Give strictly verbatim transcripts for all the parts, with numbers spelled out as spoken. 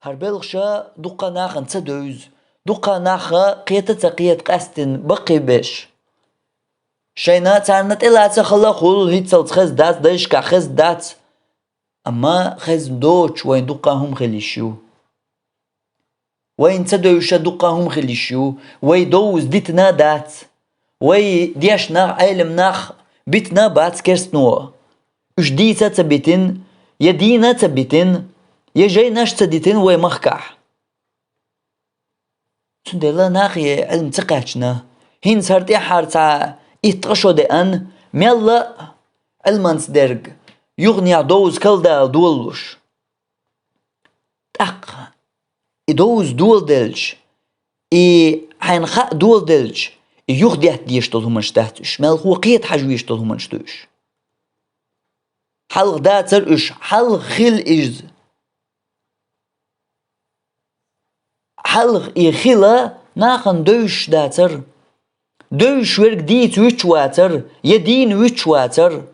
ХӀара белхаш дуккха нахана ца девза, дуккха нах кхета а ца кхета къаьстина баккхийбеш. Шайна царна тӀелаца хала хул, хӀинццалц хеза дац, дайшкахь хеза дац. Амма хезна доцуш вайн дуккха хӀума хила йиш ю. Вайна ца девзаш дуккха хӀума хила йиш ю. Вай довза дитина а дац. Вай дешна нах, Ӏелам нах битина а бац керстано. Уьш дийца а ца битина, я дийна а ца битина, я жайнаш а ца дитина вай махкахь. Цундела нахе Ӏилма ца кхаьчна, хӀинца хӀара тӀаьххьара цхьа итт-ткъа шо деана, мелла а Ӏилманца дерг юханехьа довза калдала долалуш. ТӀаккха и довза доладелча, и хьайна хаа доладелча, и юхадетта дезаш долу хӀуманаш дац уьш, мелхо кхета хьажа везаш долу хӀуманаш ду уьш. Хьалха дацара уьш, хьалха хилла иза. Хьалха и хила нахана девзаш дацара. Девзаш верг дийца вуьтуш вацара, я дийна вуьтуш вацара.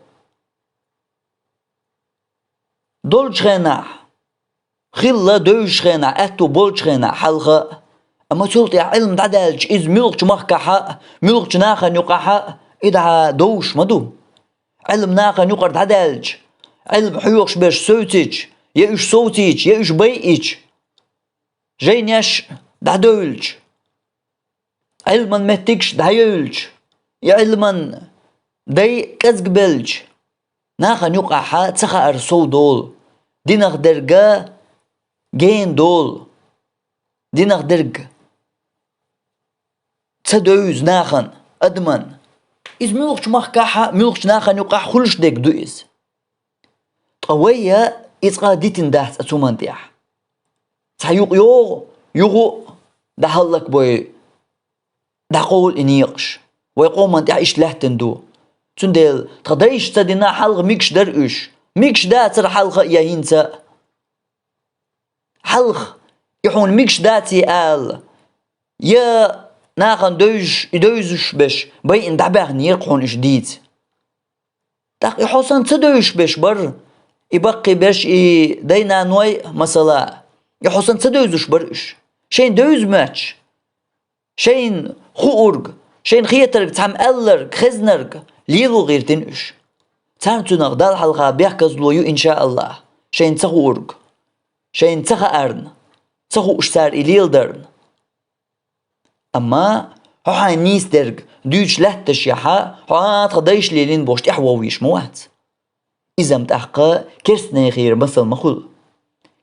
Долчу хенахь, хилла девзаш хенахь, аьтту болчу хенахь хьалха а, амма цул тӀаьхьа Ӏилма дӀадаьлча, иза муьлхачу махкахь а, муьлхачу нахана юкъахь а, и дӀа довзаш ма ду. Ӏилма нахана юкъара дӀадаьлча, Ӏилма хьоьхуш берш совцийча, я уьш совцийча, я уьш байийча, жайнеш дӀадевлча, Ӏилман меттигаш дӀаевлча, я Ӏилман дай кӀезгбелча, нахана юкъахь ца хаар сов долу, динах дерг гена долу, динах дерг ца девза нахана, адаман. Иза муьлхачу махкахь а, муьлхачу нахана юкъахь а хуьлуш дерг ду иза. Ткъа вай я иза цкъа дитина дац цу хӀуманна тӀехь. Цхьа юкъа йогӀу, юха а дӀахӀаллакбой, дӀакъовла и некъаш. Вай къоман тӀехь иштта лаьттина ду. Цундела тхан дайша ца дина хьалха мегаш дара уьш. Мегаш дацара хьалха а я хӀинца а. Хьалха и хьуна мегаш даций ала, я нахана девзаш, и девзаш берш байина дӀабаьхнера хьуна уьш дийца. ТӀаккха и хьо санна ца девзаш берш бара, и баккхий берш, и дай-наной, масала, и хьо санна ца девзаш бара уьш. Шайна девза моьттуш, шайна хуург, шайна хетарг, цхьамма аьлларг, хезнарг лело гӀиртина уьш. Царна цунах Далла хьалха бехказло ю, иншааллахӀ, шайна ца хуург, шайна ца хаарна, ца хууш цара и леладарна. Амма хьо хьайн нийса дерг дуьйцуш лаьтташехь, хьо а тхан дайша лелийна бохуш тӀаьхьавовъеш ма вац. Иза-м тӀаккха керстанехера масал ма хуьлу.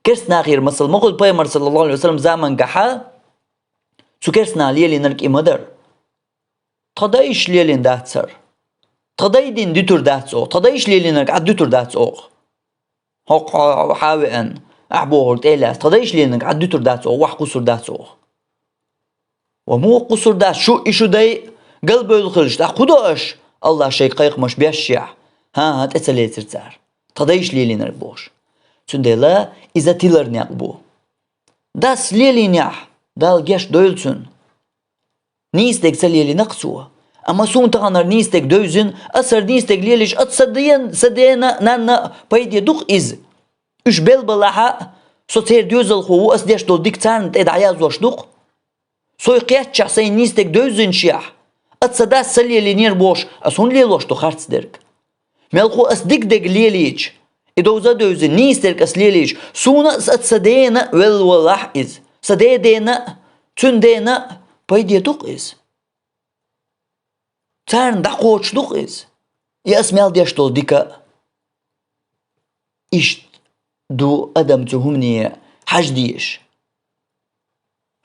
Керстанахера масал ма хуьлу, пайхамар, саллаллаху Ӏалайхи ва саллам, замангахь цу керстанаха лелийнарг и ма дара. Тхан дайша лелийна дац хӀара. Тхан дай дина дуьтур дац оха. Тхан дайша лелийнарг Ӏад дуьтур дац оха. ХӀокху хьо, хьо а веана, ахь бохург тӀе а лаьцна, тхан дайша лелийнарг Ӏад дуьтур дац оха, ваха кхуссур дац оха. Ва муха кхуссур дац, шу и шу дай галбевлла хилча, тӀаккха хӀун до аша, АллахӀа шайга кхайкхамаш бешшехь? ХӀан-хӀа, тӀе ца лецира цара, тхан дайша лелийнарг бохуш. Цундела иза тилар некъ бу. Дас лелийнехь, Дала гечдойла цунна. Нийса дерг ца лелийна-кх цо. Амма суна таханара нийса дерг девзина, аса хӀара нийса дерг лелийча, аса сан ден-, сан дена а, нанна а пайде ду-кх иза. Уьш белла балахь а, со церан доьзалхо ву, аса деш долу дика царна тӀе дӀаязъеш ду-кх. Со кхеччахь сайна нийса дерг девзинчехь, аса сан дас ца лелийнера бохуш, аса хӀунда лелош ду харц дерг? Мелхо аса дика дерг лелийча, и довза а девзина, нийса дерг аса лелийча, суна а, аса сан дена а велла валахь иза, сан ден дена а, цуьнан дена а пайде ду-кх иза. Царна дӀакхочуш ду-кх иза, и аса мел деш долу дика а. Иштта ду адам цу хӀумане хьажа дезаш.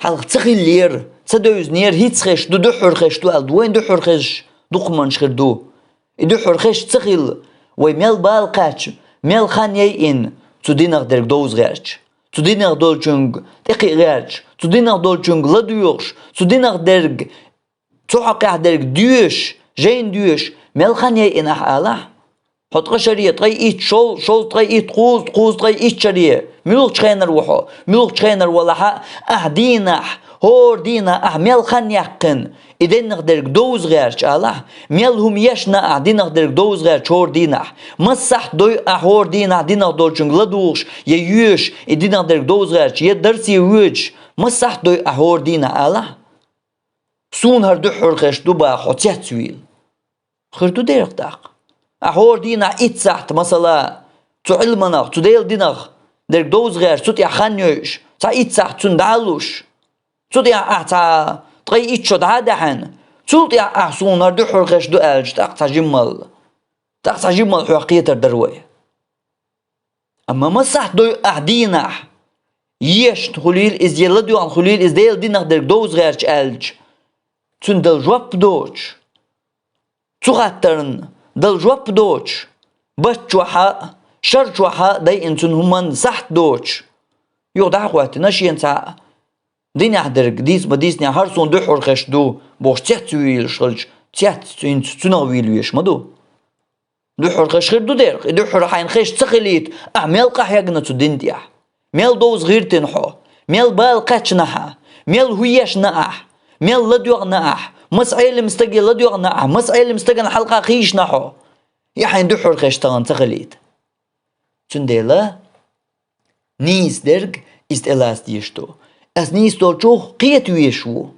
Хьалха ца хиллера, ца девзинера, хӀинца хезаш ду, дуьххьара хезаш ду аьлла, вайн дуьххьара хезаш дукха хӀуманаш хир ду. И дуьххьара хезаш ца хилла, вай мел бала кхаьчна, мел хан яйина, цу динах дерг довза гӀерташ, цу динах долчуьнга тӀекхиа гӀерташ, цу динах долчуьнга ладоьгӀуш, цу динах дерг, цу хьокъехь дерг доьшуш, жайна доьшуш, мел хан яйина ахь алахь? Хьо ткъа шаре, ткъе итт, шов-, шовзткъе итт, кхузткъа, кхузткъе итт шаре. Муьлхачу хенара ву хьо? Муьлхачу хенара валахь а, ахь дийнахь, хӀора дийнахь ахь мел хан яьккхина, и динах дерг довза гӀерташ алахь, мел хӀума ешна ахь динах дерг довза гӀерташ хӀора дийнахь, массахь а дой ахь хӀора дийнахь динах долчуьнга ладугӀуш я йоьшуш и динах дерг довза гӀерташ, я дарсе воьдуш, массахь а дой ахь хӀора дийнахь алахь, суна хӀара дуьххьара хезаш ду баха хьо цецвийла. Хир ду дера тӀаккха. Ахь хӀора дийнахь итт сахьт, масала, цу Ӏилманах, цу Делан динах дерг довза гӀерташ, цу тӀехь хан йойуш, цхьа итт сахьт цунна дӀа а луш, цу тӀехь ахь цхьа ткъе итт шо дӀа а даьхьна, цул тӀехь ахь суна хӀара дуьххьара хезаш ду аьлча, тӀаккха цхьа жиммал, тӀаккха цхьа жиммал хьох кхетар дара вай. Амма массахь а дой ахь дийнахь, ешна хуьлийла иза, я ладоьгӀна хуьлийла иза Делан динах дерг довза гӀерташ аьлча, цуьнан дала жоп доцуш, цу хаттарна дала жоп доцуш, бат чохь а, шар чохь а дайина цуьнан хӀуманна сахьт доцуш, юха дӀа а хӀоттийна шена цхьаъ, динехь дерг дийца ма дийцинехь, хӀара суна дуьххьара хезаш ду бохуш цецвуьйлуш хилча, цец цуьнца цуьнах вийла везаш ма ду. Дуьххьара хезаш хир ду дера, и дуьххьара хьайна хезаш ца хилийта, ахь мел къахьегна цу дин тӀехь, мел довза гӀиртина хьо, мел бала кхаьчна ахь, мел хӀу ешна ахь, мел ладоьгӀна ахь, маса Ӏелам стаге ладоьгӀна ахь, маса Ӏелам стагана хьалха хийшна хьо, и хьайна дуьххьара хезаш тахана ца хилийта. Цундела нийса дерг иза тӀелаца дезаш ду. Ас нийса долчух кхета везаш ву.